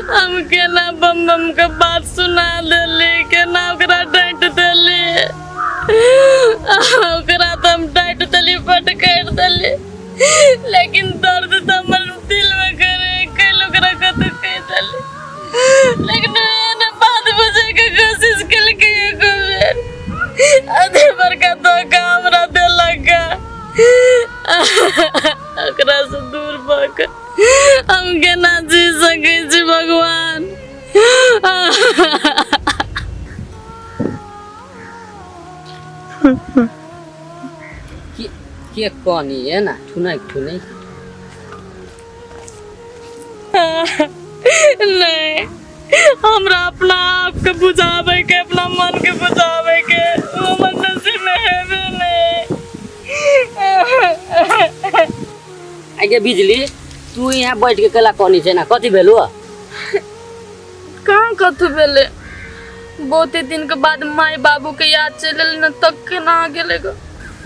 हम केना बम बम के बात सुना देली, केना ओकरा डांटि देली। ओकरा तऽ हम डांटि देली, फटकारि देली, लेकिन दर्द तऽ हमर दिल में करे कैल ओकरा कतौ कहि देली, लेकिन एहन बात बुझे के कोशिश केलकै एको बेर अधे बड़का धोखा हमरा देलक। ओकरा से दूर भऽ कऽ हम केना जी सकै छी भगवान? के के कनी है ना ठुनक ठुनक? नहीं, हमरा अपना आप के बुझावे के, अपना मन के बुझावे के वो हमर नसीब में हेबे नहीं। आगे बिजली, तू यहाँ बैठ के केला कनी छै ना? कथी भेलु? कहाँ कथू भेले, बहुते दिन के बाद माय बाबू के याद चलि एलै ने तब केना गेलै गो।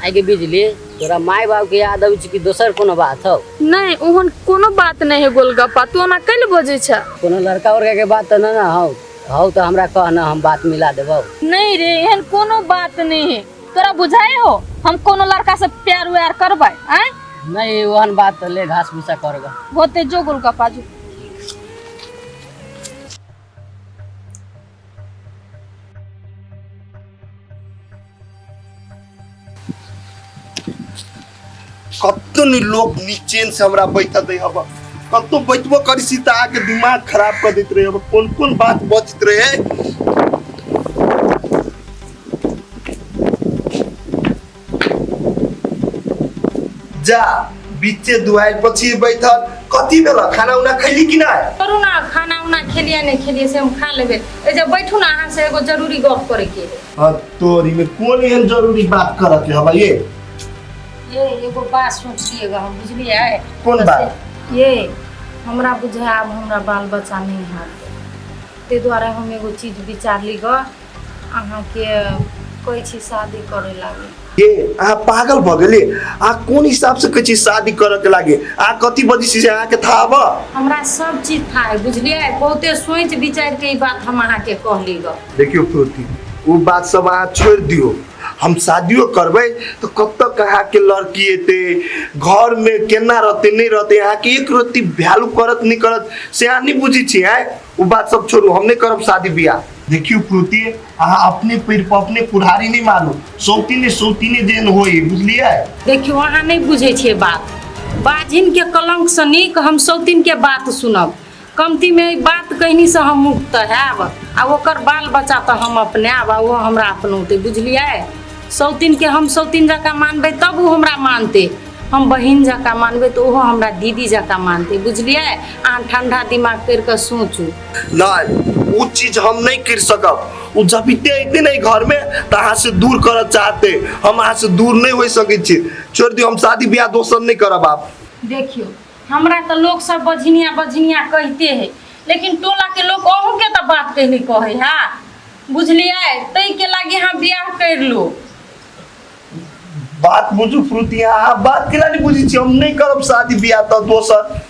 आगे बिजली, तोरा माय बाप के याद अबै छै कि दोसर कोनो बात हौ? नहीं, ओहन कोनो बात नहीं है गोलगप्पा, तू ओना कैले बजै छ? कोनो लड़का उड़का के बात तऽ नहि ने हौ? हौ तऽ हमरा कह ना, हम बात मिला देबौ। नहीं रे, एहन कोनो बात नहीं है। तोरा बुझाए हो हम कोनो लड़का से प्यार व्यार करबै? आँय नहीं, ओहन बात तऽ ले घास भूसा करगा। होते जो गोलगप्पा जो। कतो नहीं लोग निचेन से हमरा बैठा दे हब, कतो बैठबो करी छी तऽ अहाँके दिमाग खराब कर दैत रहे हब, कोन कोन बात बजैत रहे। जा बीचे दुआरि पर छी बैठल, कथी भेल? खाना उना खैली कि नहि? करू ना, खाना उना खेलिए नहीं खेलिए से हम खा लेबे। ए जे बैठू ना, अहाँ से एगो जरूरी गप करे के है। हाँ तोरी में कोन एहन जरूरी बात करत के हबा ये? ये एगो बात सोचिएगा हम, बुझलिए? कोन बात? ये हमरा बुझाय आब हमरा बाल बच्चा नहीं हैत, ताहि दुआरे हम एगो चीज विचारली ग, अहाँके कहै छी शादी करे लागे। ये अहाँ पागल भऽ गेली? अहाँ कोन हिसाब से कहै छी शादी करऽ के लागे? अहाँ कथी बजै छी से अहाँके थाह बा? हमरा सब चीज थाह है, बुझलिए? बहुते सोचि विचारि के ई बात हम अहाँके कहली ग। देखियौ प्रोती, ओ बात सब अहाँ छोड़ि दियौ। हम शादियो करबै तऽ कब तक अहाँके लड़की एतै, घरमे केना रहतै नहि रहतै, अहाँके एक रत्ती वैल्यू करत नहि करत से अहाँ नहि बुझै छियै। आँय, ओ बात सब छोड़ू, हम नहि करब शादी बियाह। देखियौ प्रोती, अहाँ अपने पैर पर अपने कुल्हाड़ी नहि मारू, सौतीने सौतीने जेहन होई, बुझलियै? देखियौ, अहाँ नहि बुझै छियै बात। बाझिनके कलंकसँ नीक हम सौतीनके बात सुनब। कमतीमे एहि बात कहनीसँ हम मुक्त हैब आ ओकर बाल बच्चा तऽ हम अपनायब आ ओहो हमरा अपनौतै, बुझलियै? सौतीनके हम सौतीन जकाँ मानबै तब ओ हमरा मानतै, हम बहिन जकाँ मानबै तऽ ओहो हमरा दीदी जकाँ मानतै, बुझलियै? अहाँ ठंडा दिमाग करि कऽ सोचू। नहीं, वो चीज हम नहीं कर सकब। वो जबिते अयते नहीं घर में तो अहाँ से दूर करऽ चाहते, हम अहाँ से दूर नहीं हो सकै छी। छोड़ दियौ, हम शादी बियाह दोसर नहीं करब आब। देखियौ, हमरा तऽ लोक सब बझिनिया बझिनिया कहिते है, लेकिन टोला के लोक अहूँ के तऽ बात कहि नहीं कहै है, बुझलियै? ताहि के लागी अहाँ बियाह करि लू। बात बुझू फ्रुति, अहाँ बात केना नहीं बुझै छी? हम नहीं करब शादी बियाह तऽ दोसर।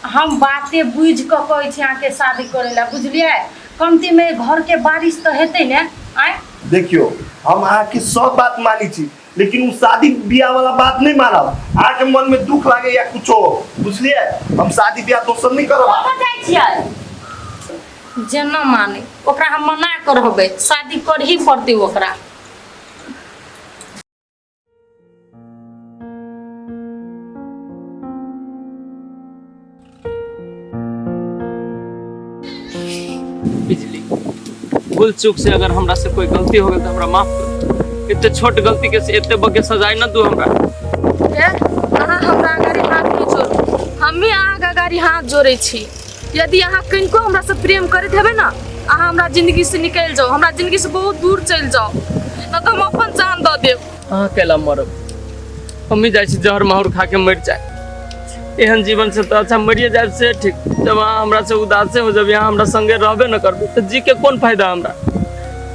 हम बाते बुझि कऽ कहै छी अहाँके शादी करै लए, बुझलियै? कमतीमे घरके बारिश तऽ हेतै ने? आँय देखियौ, हम अहाँके सब बात मानै छी, लेकिन ओ शादी बियाह वाला बात नहीं मानब। अहाँके मन में दुख लागे या कुछो, बुझलियै? हम शादी बियाह दोसर नहीं करब। कतऽ जाइ छियै? जेना माने ओकरा हम मना कऽ रहबै, शादी करही पड़तै ओकरा। बिजली, भूल चूक से अगर हमरा से कोई गलती हो गई तो हमरा माफ कर। एते छोट गलती के से एते बके सजाए न दू हमरा। ए, अहाँ हमरा अगाड़ी हाथ नहि जोड़ू, हमे अहाँके अगाड़ी हाथ जोड़ै छी। यदि अहाँ कनिको हमरा से प्रेम करैत हेबै ने, अहाँ हमरा जिंदगी से निकलि जाउ, हमरा जिंदगी से बहुत दूर चलि जाउ, न तऽ हम अपन जान दऽ देब। अहाँ कैला मरब? हमी जाइ छी जहर माहुर खा के मरि जाए। एहन जीवन से तो अच्छा मरिए जाए से ठीक। जब अहाँ हमरा से उदासे हो जब यहाँ हमरा संगे रहबे न करबे तो जी के कोन फायदा हमरा।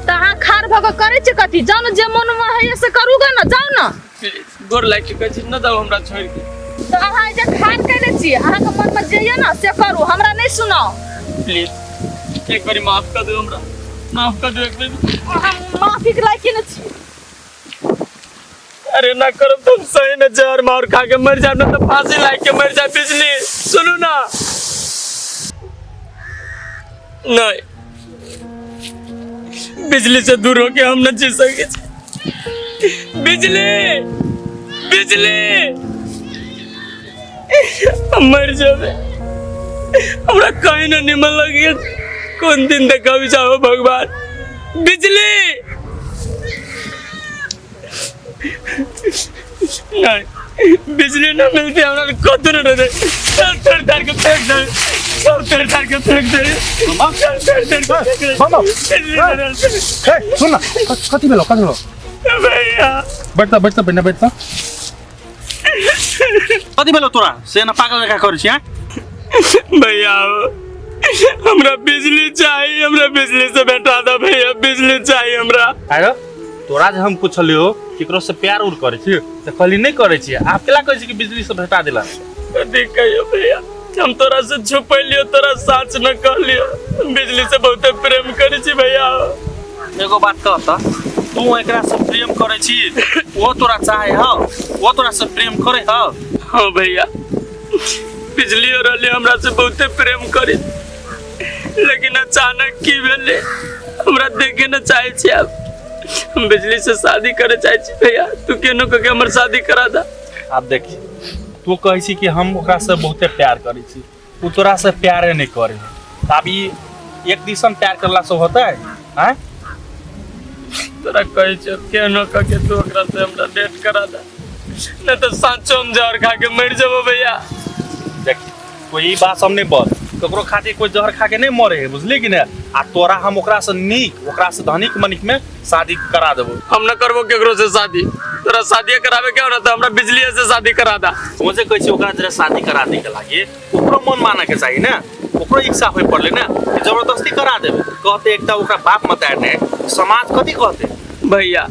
तऽ अहाँ खाड़ भऽ कऽ करै छी कथी? जाउ ने, जे मनमे होइए से करू गे ने, जाउ ने। प्लीज गोर लागि के कहै छी न जाउ हमरा छोड़ि के। तऽ अहाँ जे खाड़ कयने छी, अहाँके मनमे जे यऽ ने से करू, हमरा नहि सुनाउ। प्लीज एक बारी माफ कर दू हमरा, माफ कर दू एक बारी। अहाँ माफीके लायक नहि छी। अरे ना करब तो हम सही में जहर मार खा के मर जाए, ना तो फांसी लाग के मर जाए। बिजली सुनू ना, नहीं बिजली से दूर होके हम न जी सके। बिजली बिजली हम मर जाबे, हमरा कहीं ना निमन लगी। कौन दिन देखा जाओ भगवान। बिजली नहीं बिजली ना मिलती हमरा कतौ न रहे। सब तोड़ ताड़ के फेंक दे, सब तोड़ ताड़ के फेंक दे, सब तोड़ ताड़ के फेंक दे। मामा, बिजली ना मिलती। ए, सुन ना, कथी भेलो, कथी भेलो? भैया बैठ त, बैठ त, पहिने बैठ त। कथी भेलो तोरा से ना पागल जकाँ करै छी? हैं भैया हमरा बिजली चाहिए, हमरा बिजली से बैठा दे भैया, बिजली चाहिए हमरा। आरो तोरा जे हम पुछलियो केकरो से प्यार उर करै छी तऽ कहली नहि करै छी, आब केला कहै छी कि बिजली से भेटा देला? कथी कहियो भैया, हम तोरा से छुपैलियो, तोरा साच न कहलियो, बिजली से बहुते प्रेम करै छी भैया। एगो बात कह त, तू एकरा से प्रेम करै छी, वो तोरा चाहे हौ, वो तोरा से प्रेम करे हौ? हाँ भैया, बिजली रहले हमरा से बहुते प्रेम करे, लेकिन अचानक की भेले हमरा देखे न चाहे छी। आब हम बिजली से शादी करे चाहे छी भैया, तू केनो कह के हमर शादी करा दा। आब देखी, तू कहै छी कि हम ओकरा से बहुते प्यार करै छी, उ तोरा से प्यारे नहीं करे, आब ई एक दिसन प्यार करला से होता है? हैं तोरा कहै छियो केनो कह के तू ओकरा से हमरा डेट करा दा, नहीं तो साँचो हम जहर खा के मर जेबो भैया। देख कोई ई बात हम नहीं बोल, ककरो खातिर कोई जहर खा के नहीं मरे है, बुझली कि नहीं? आ तोरा हम ओकरा से नीक, ओकरा से धनिक मनिक में शादी करा देबो। हम न करबो केकरो से शादी, तोरा शादी करावे के हो ना तो हमरा बिजली से शादी करा दा। वो जे कहै छी ओकरा जरा शादी करा दे के लागे, ओकरो मन माने के चाहिए ना, ओकरो इच्छा होय पड़ले ना कि जबरदस्ती करा देबे। कहते एकटा ओकरा बाप मतार ने, समाज कथी कहते? भैया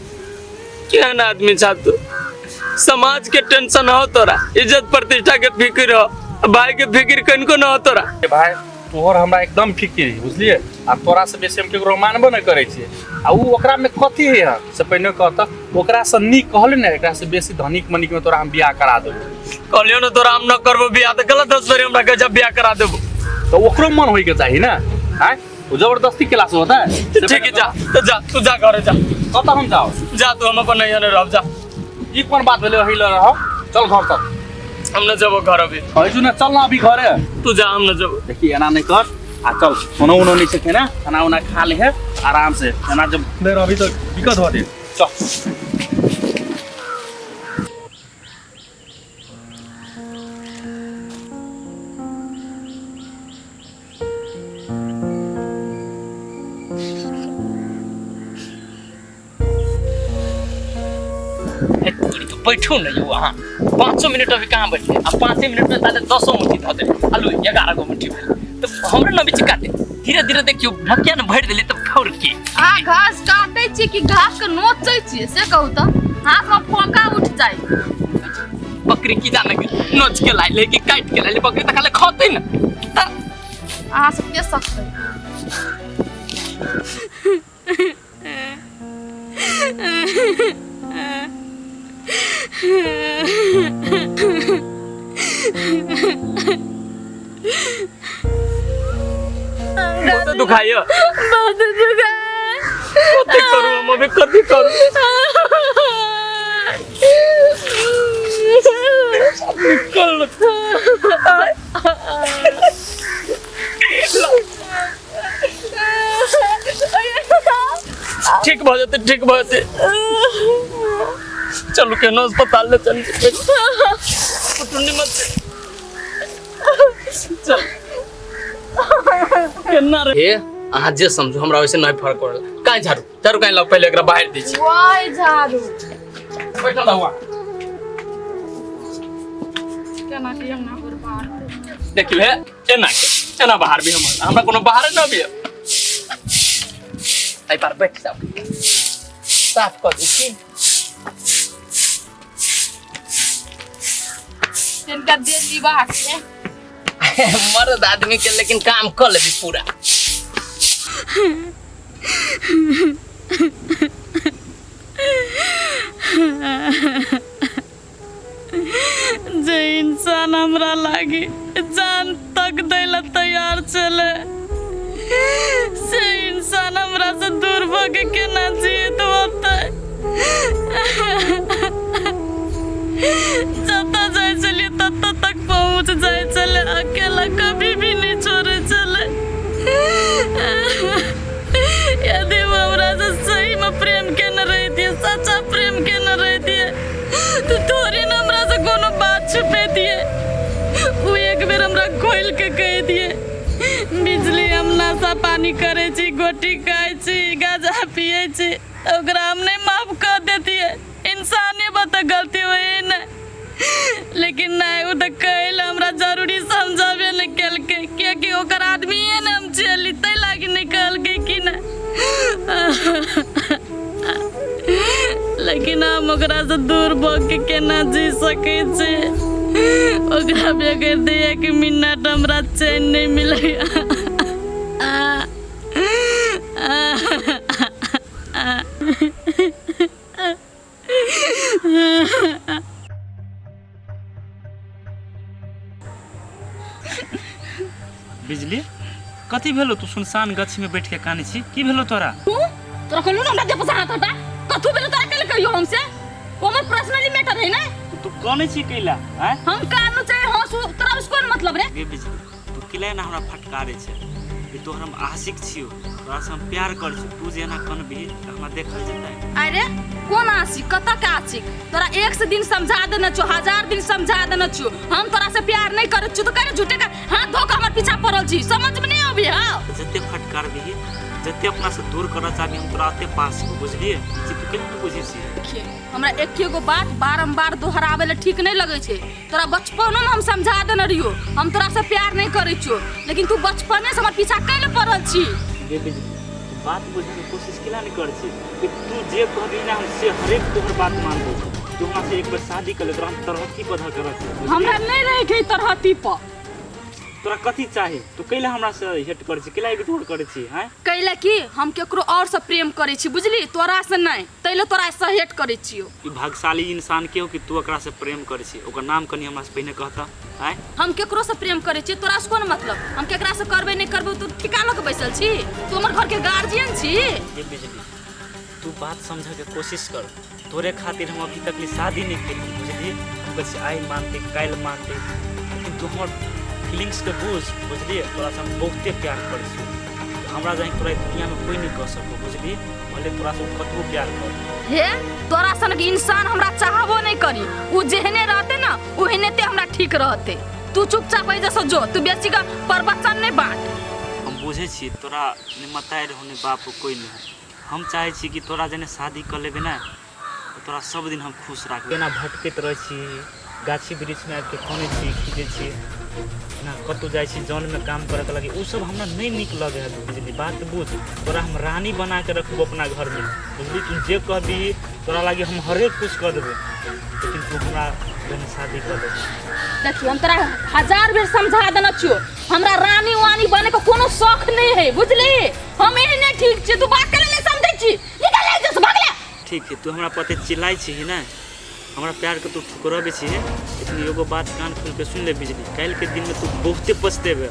केहन आदमी छा तू, समाज के टेंशन हो तोरा, इज्जत प्रतिष्ठा के फिक्र हो, भाई के फिक्र कनको न हो तोरा। भाई तोहर हमरा एकदम फिक्र है, बुझलिए? आ तोरा से बेसी हम केकरो मानबो नहीं करै छियै। आ उ ओकरा में कथी है से पहिने कहता, ओकरा से नीक कहले ने, एकरा से बेसी धनिक मनिक में तोरा हम बियाह करा देबो। कहलियो ना तोरा हम न करबो बियाह त गलत 10 बेर हमरा गजब बियाह करा देबो। तो ओकरो मन होई के चाही ना, हैं? उ जबरदस्ती केला से होता है? ठीक है जा, तो जा, तू जा घरे जा। कत हम जाओ? जा तू, हम अपन नैया रहब जा। ई कोन बात भेलै ओही ल रह, चल घर तक। हम न जबो घर अभी। कहै छु ना चल ना अभी घरे। तू जा, हम न जबो। देखी एना नहीं कर, आ चल खाना उना नहीं से खेना, खाना उना खा ले है आराम से, एना जब नहीं अभी तो दिक्कत हो दे। चल बैठू ना यौ अहाँ, 5 मिनट अभी कहाँ बैठले? आ 5 मिनट में ताले 10 मुट्ठी धऽ देले, आलू 11 गो मुट्ठी भेल। तो हमरे न बीच काटे धीरे धीरे देखियो ढकिया न भरि देली तब खौर के। अहाँ घास काटै छी कि घास के नोचै छी से कहू त? हाथ में फोका उठ जाय। बकरी की जाने के नोच के लाइले कि काट के लाइले, बकरी त खाली खतै न। त अहाँ सब के सकतै? बहुत दुखाइयो, बहुत दुखाय। कथी करू हम अभी, कथी करू? निकल। ठीक भऽ जेतै, ठीक भऽ जेतै। चलू केनो अस्पताल ले चल। मत चल केना रे? हे अहाँ जे समझू हमरा वैसे नहीं फर्क पड़ल। काहे झाड़ू झाड़ू काहे लाओ, पहले एकरा बाहर दै छी। वाह झाड़ू बैठल हुआ केना कि अंगना पर देखियो हे एना के एना बाहर भी हम हमरा कोनो बाहर न भी एहि पर बैठ जाओ साफ कर दै छी तिनका दे जीवा के मर्द आदमी के लेकिन काम कर लेबी पूरा जे इंसान हमरा लागी जान तक दै ला तैयार छलै से इंसान हमरा से दूर भऽ के केना जियत होतै जतऽ जाइ छलियै ततऽ तक पहुँच जाइ छलै अकेला कभी भी नहि छोड़ै छलै यदि ओ हमरा से सहीमे प्रेम केने रहितियै सच्चा प्रेम केने रहितियै तऽ थोड़े ने हमरा से कोनो बात छुपेतियै ओ एक बेर हमरा खोलि के कहि दियै बिजली हम नशा पानी करै छी गोटी खाइ छी गाँजा पियै छी तऽ ओकरा हम नहि माफ कऽ देतियै इंसाने बा तऽ गलती होइ ने लेकिन नहि ओ तऽ कहै लए हमरा जरूरी समझबे नहि केलकै कियाकि ओकर आदमीए ने हम छली ताहि लागी नहि कहलकै कि नहि लेकिन हम ओकरासँ दूर भऽ के केना जी सकै छी ओकरा बगैर तऽ एक मिनट हमरा चैन नहि मिलैया बिजली कथी भेलो तू सुनसान गाछी में बैठ के कानै छी की भेलो तोरा तू तोरा कहलू ना हमरा देह पर से हाथ हटा कथू भेलो तोरा कल कहियो हमसे वो हमर पर्सनली मैटर है ना तू कानै छी कैला आँय हम कानू चाहे हंसू तोरा उसको मतलब रे गे बिजली तू किला ना हमरा फटकारे छै ई तोहर हम आशिक छियो तोरा से हम प्यार कर छियो तू जे एना कनबही तऽ हमरा देखल जेतै अरे कोन आशिक कतऽ के आशिक तोरा एक से दिन समझा देने छो हजार दिन समझा देने छो हम तोरा से प्यार नहीं करत छो तो करे झूठे का हाथ धो के हमर पीछा पड़ल छी समझ में नहीं आबी हां जते फटकारबही जते अपना से दूर करऽ चाहबी हम तोरा ओते पास छौ बुझलियै ई चीज तू केना नहि बुझै छी देखिए हमरा एके गो बात बारम्बार दोहराबै लए ठीक नहीं लगै छै तोरा बचपनो में हम समझा देने रहियो हम तोरा से प्यार नहीं करै छियो लेकिन तू बचपने से हमर पीछा कैले पड़ल छी गे बिजली तू बात बुझै के कोशिश केला नहि करै छी कि तू जे कहबी ना हम से हरेक तोहर बात मानबो तू हमरा से एक बेर शादी कर ले तोरा हम तरहत्थी पर धऽ के रखबो बुझलियै? हमरा नहीं रहे के तरहती पर तोरा कथी चाही तू कैला हमरा से हेट करै छी कैला इग्नोर करै छी हैं कैला कि हम केकरो और से प्रेम करै छी बुझली तोरा से नहीं तैले तोरा से हेट करै छियो ई भाग्यशाली इंसान के हो कि तू ओकरा से प्रेम करै छी ओकर नाम कनी हमरा से पहिने कहता आँय हम केकरो से प्रेम करै छी तोरा से कोन मतलब हम केकरा से करबै नहीं करबै तू ठिका लऽ के बैसल छी तू हमर घर के गार्जियन छी ये बिजली तू बात समझे के कोशिश कर तोरे खातिर हम अभी तक ले शादी नहीं केली बुझलिए हम कहै छियै आइ मानते काल्हि मानते लेकिन तू हमर फीलिंग्स के बुझ बुझलिए तोरा से हम बहुते प्यार करै छियौ हमरा जाहि तोरा दुनिया में कोई नहीं कह सको बुझलिए भले तोरा से कतबो प्यार कर हे तोरा सन के इंसान हमरा चाहबो नहीं करी उ जेहने रहते ना ओहने ते हमरा ठीक रहते तू चुपचाप एहि से जो तू बेसी का प्रवचन नहीं बांट हम बुझै छियै तोरा ने मतारि हो ने बाप हो कोई नहीं हो हम चाहै छी कि तोरा जेने शादी कऽ लेबै ने तऽ तोरा सब दिन हम खुश राखबै एना भटकैत रहै छी गाछी वृक्षमे आबिके कनै छी खीजै छी एना कतहु जाइ छी जनमे काम करऽके लागि ओ सब हमरा नहि नीक लगै है बुझली बात बुझ तोरा हम रानी बनाके रखबो अपना घरमे बुझली तू जे कहबी तोरा लागि हम हरेक कुछ कऽ देबै लेकिन तू हमरा जने शादी कऽ लेबै देखियो हम तोरा हजार बेर समझा देने छियो हमरा रानी वानी बने के कोनो शौक नहीं है बुझली हम एहने ठीक छी तू बात करे ले समझै छी निकल ले जस भाग ले ठीक है तू हमरा पते चिल्लाइ छी ने हमरा प्यार के तू ठुकरबै छी लेकिन एगो बात कान खोल के सुन ले बिजली काल्हि के दिन में तू बहुते पछतेबे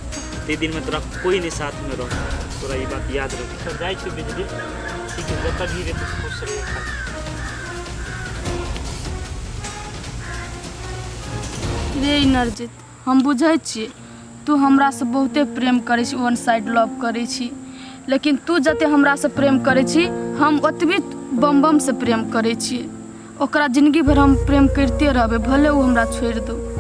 ते दिन में तोरा कोई नहीं साथ में रह तोरा ई बात याद रख सब जाइ छी बिजली ठीक है जतऽ भी रहे तू खुश रहे खाली रे इनरजित हम बुझै छियै तू हमरासँ बहुते प्रेम करै छी वन साइड लव करै छी लेकिन तू जते हमरासँ प्रेम करै छी हम ओतबी बम बमसँ प्रेम करै छियै ओकरा जिनगी भरि हम प्रेम करिते रहबै भले ओ हमरा छोड़ि दौ।